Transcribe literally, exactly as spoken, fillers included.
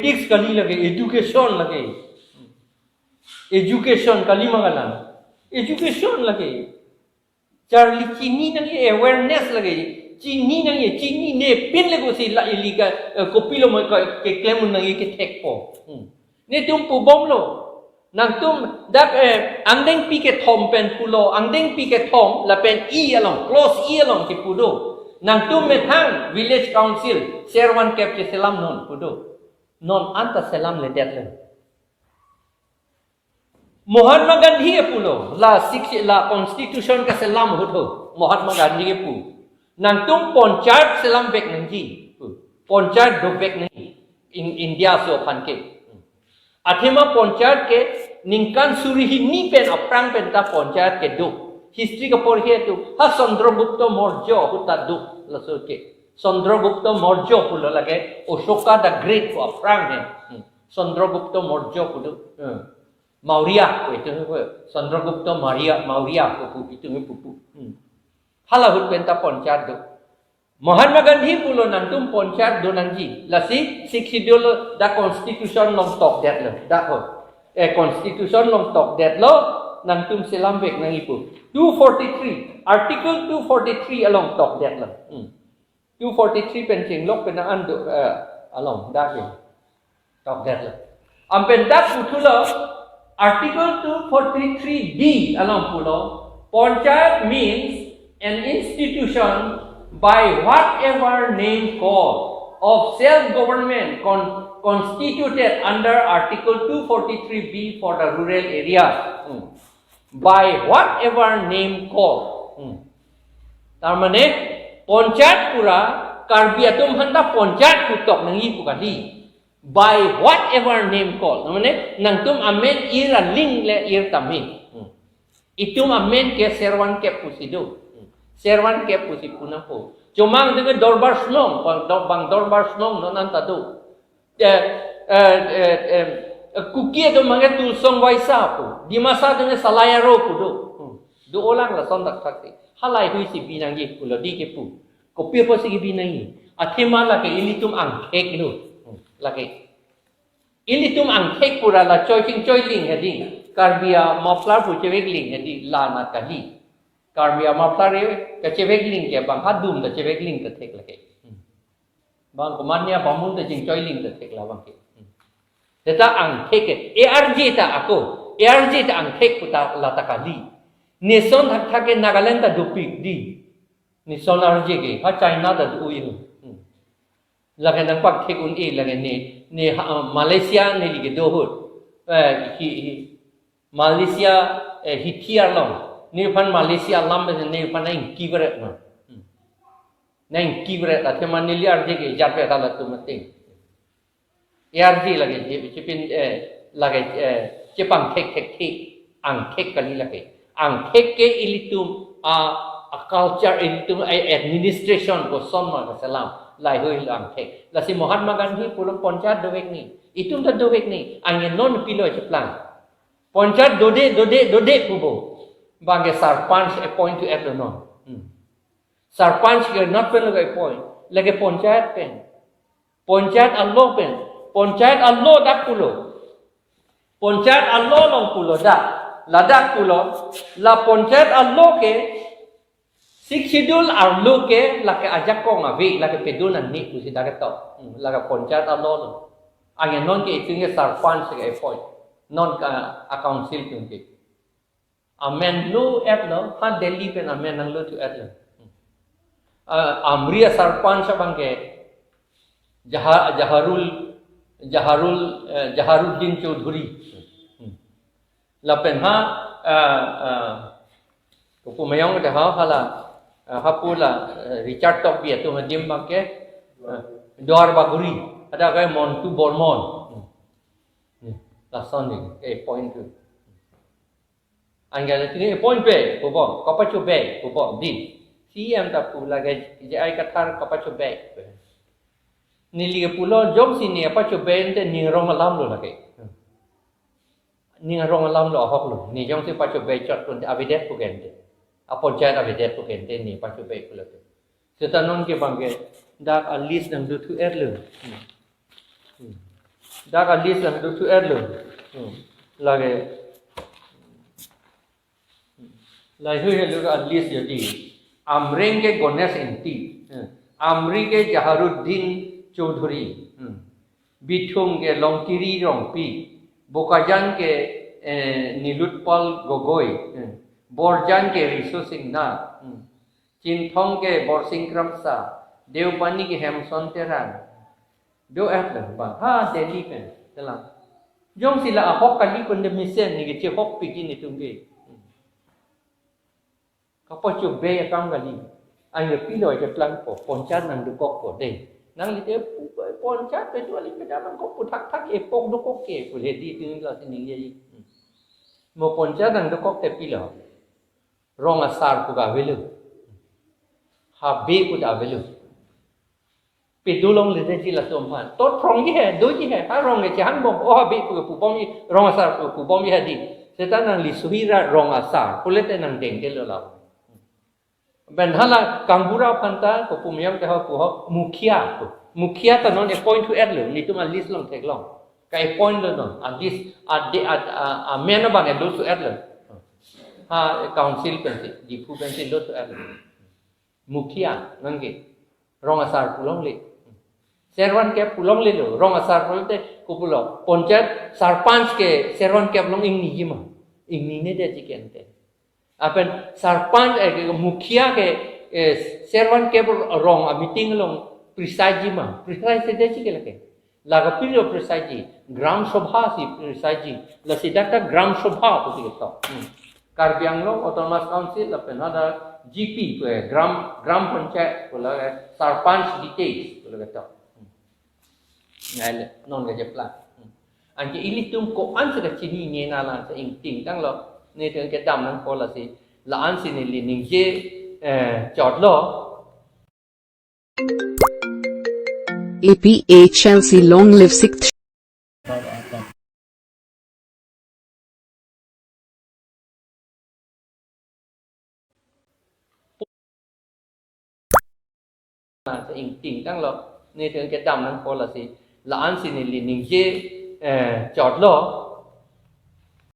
Politics kali lake, education lake. Education kali ma kalang. Education lake. Charli chini nangji, awareness lake. Chini nangji, chinine pin le kosi la ili ka, eh, kopilo mo ka keklem un nangji kethekpo. Hmm. Netum pubomlo. Nangtum dak, eh, angdengpi kethom pen pulo, angdengpi kethom lapen E along, clause E along kepu do. Nangtum methang village council ser van kep cheselam non pu do. Non anta selamledetlo. Mahatma Gandhi kepulo, la sixty, la constitution kaselam ahut ho, Mahatma Gandhi kepu. Nangtum panchayat selamvek nangji. Panchayat dovek nangji. In India aso aphan ke. Athema panchayat ke ningkan suri hini pen aphrang pen ta panchayat kedo. History kaporhe tu, ha Chandragupta Maurya ahut ta do, laso ke. Chandragupta Maurya pulo lake, Ashoka the Great pu aphrang he. Hmm. Chandragupta Maurya pu do. Hmm. Maurya pu itum he pu. Chandragupta Maurya, Maurya pu pu itum he pu pu. Hmm. Hala ahut pen ta panchayat do. Mahatma Gandhi pulo nangtum panchayat do nangji. Lasi Sixth Schedule dak constitution along tokdetlo. Dak ho. Eh, constitution along tokdetlo, nangtum selamvek nangji pu. Two forty-three, Article two forty-three along tokdetlo. Hmm. Two forty-three pen chenglok pen an do, eh, along dak he. Tokdetlo. Anpen dak puthulo, Article two forty-three D along pulo, panchayat means an institution by whatever name called of self-government con-, constituted under Article two forty-three B for the rural area. Hmm. By whatever name called. Hmm. Tar mane, panchayat pura, Karbi atum aphan ta panchayat putok nangji pu kali. By whatever name called. Mane, nangtum amen ir aling le ir tame. Hmm. Itum amen ke ser van kep pusi do. Hmm. Ser van kep pusi pu nangpo. Chomang denge Dorbar Shnong, bang dor-, bang Dorbar Shnong non anta do. Eh, eh, eh, eh, Kuki atum abangke Tulichong Waisa pu. Dimasa atum ke Salai Aro pu do. Hmm. Do-olang lason thakthak si. Halahei si bi nangji pulo, dei kepu. Kopi apotsi kebi nangji? Athema lake ilitum angthek lo. Hmm. Lake. Ilitum angthek pura la choi chingchoiling hedi. Karbi a-muffler pu chevekling hedi. La nat kali. Karbi a-muffler e kachevekling ke bang hadum ta chevekling ta thek lake. Hmm. Bang komatne abamun ta chingchoiling ta thek la abangke. Hmm. Seta angthek ke, A R J ta ako, A R J ta angthek puta la ta kali. Nison thakthak ke Nagaland ta dopik dei. Nison R J ke, ha China ta do-oi ho. Hmm. Lake nangpakthek un-e, lake ne, ne ha, Malaysia neli kedo ahut. Eh, hi, hi, Malaysia, eh, hithi arlong. Nephan Malaysia alam, nephan nangkivret non. Hmm. Nangkivret, athema neli R J ke jatvet halatum ateng. A R J lake, je, chepin, eh, lake, eh, chepangthek thekthe, angthek kali lake. Angthek ke ilitum a, a-culture, ilitum a-administration koson ma kaselam, laheihui lo angthek. Lasi Mahatma Gandhi pulo panchayat dovek nangji. Itum ta dovek nangji. Anke non pilo cheplang. Panchayat dode, dode, dode pupo. Bangke sarpanch appoint to-etlo non. Hmm. Sarpanch ke not pen lo appoint. Lake panchayat pen. Panchayat a-law pen. Panchayat a-law dak pulo. Panchayat a-law along pulo dak. Ladak pulo. La panchayat a-law ke Sixth Schedule arlo ke lake ajakong ave, lake pedun ani pusi dak ketok. Hmm, lake panchayat a-law lo. Anke non ke itum ke sarpanch ke appoint. Non ke a-council atum ke. Amen lo-etlo, ha Delhi pen amen nanglo thu-etlo. Hmm. Ah, Amri a-sarpanch abangke Jaha-, Jaharul, Jaharul, eh, Jaharuddin Chowdhury. Hmm. Lapen ha, ah, ah, Kuku Mayong de ha, hala, ah, hapu la, eh, Richard Tokbi atum adim abangke, eh, Duar Bagori, ada kai Montu Bormon. Hmm. Hmm. Lason ni, eh, point tu. Anke la tini point pe, pupo, kapachobei, pupo, dei. C M ta pu lake, J I Kathar kapachobei. Neli pulo jongsi ne pachobei ante ning arong alam lo lake. Ning arong alam lo ahok lo. Ne jongsi pachobei chot pun avedet pu ke ante. A panchayat avedet pu ke ante ne pachobei pulo te. Seta non ke abangke dak a-list nangdo thu-etlo. Hmm. Hmm. Dak a-list lang do thu er lo. Hmm. Lake. Lahei helo a-list jadi. Amreng ke Ganesh Ingti. Hmm. Amri ke Jaharuddin Chowdhury. Hmm. Bithung ke Longkiri Rongpi. Bokajan ke, eh, Nilotpal Gogoi. Hmm. Borjan ke Riso Singh Nath. Hmm. Chinthong ke Borsing Kramsa. Deopani ke Hemson Terang. Do-et lo ba. Ha Delhi pen. Telang. Jongsi la ahok kali pen de mesen ni ke chehok piji netum ke. Kapo chobei akam kali. Anke pilo keplang po. Ponchayat nangdokok po de. Nangli te pu-, ponchayat pen do ali pen nangkok pu thakthak epok dokok ke pu le di tin la sining ye. Mo ponchayat nangdokok te pilo. Rong asar pu ke avelo. Habe pu ta avelo. Pedolongle detji latum aphan. To rong ke he, doji he. Ha rong ke chehangbom. O habe pu ke pubomji, rong asar pu pubomji hadi. Seta nangli suhira rong asar. Pule te nangdengdelo la. Pen hala kangbura aphan ta, kopumyam te ho pu ho, mukhia pu. Mukhia ta non appoint thu er lo, netum a-list along theklong. Ka-appoint lo non, a-list, a de, a, a, amen abang e do thu er lo. Ha, council pensi, Diphu pensi do thu er lo. Mukhia, nangke. Rong asar pu longle. Servant kep pu longlelo, rong asar pulote kopulo. Ponchayat sarpanch ke servant kep along ingniji ma. Ingnine detji ke ante. Lapen sarpanch, eh, ke mukhia ke, eh, servant kep rong a-meeting along preside ji ma. Preside si detji ke lake. Lake pilo preside ji. Gram Sabha si preside ji. Lasi dak ta Gram Sabha pusi ketok. Hmm. Karbi Anglong Autonomous Council lapen ada G P pu, eh, Gram, Gram Panchayat pu lake, eh, Sarpanch details pu lake ketok. Hmm. Ngai le, non kacheplang. Hmm. Anke ilitum ko-an si kachinine nanglang si ingting tanglo. Netum kedam nangpo lasi. La-an si neli ningje, eh, chotlo. A P H L C long live sixth. Nang ingting tanglo, netum kedam nangpo lasi, la-an si neli ningje, eh, chotlo.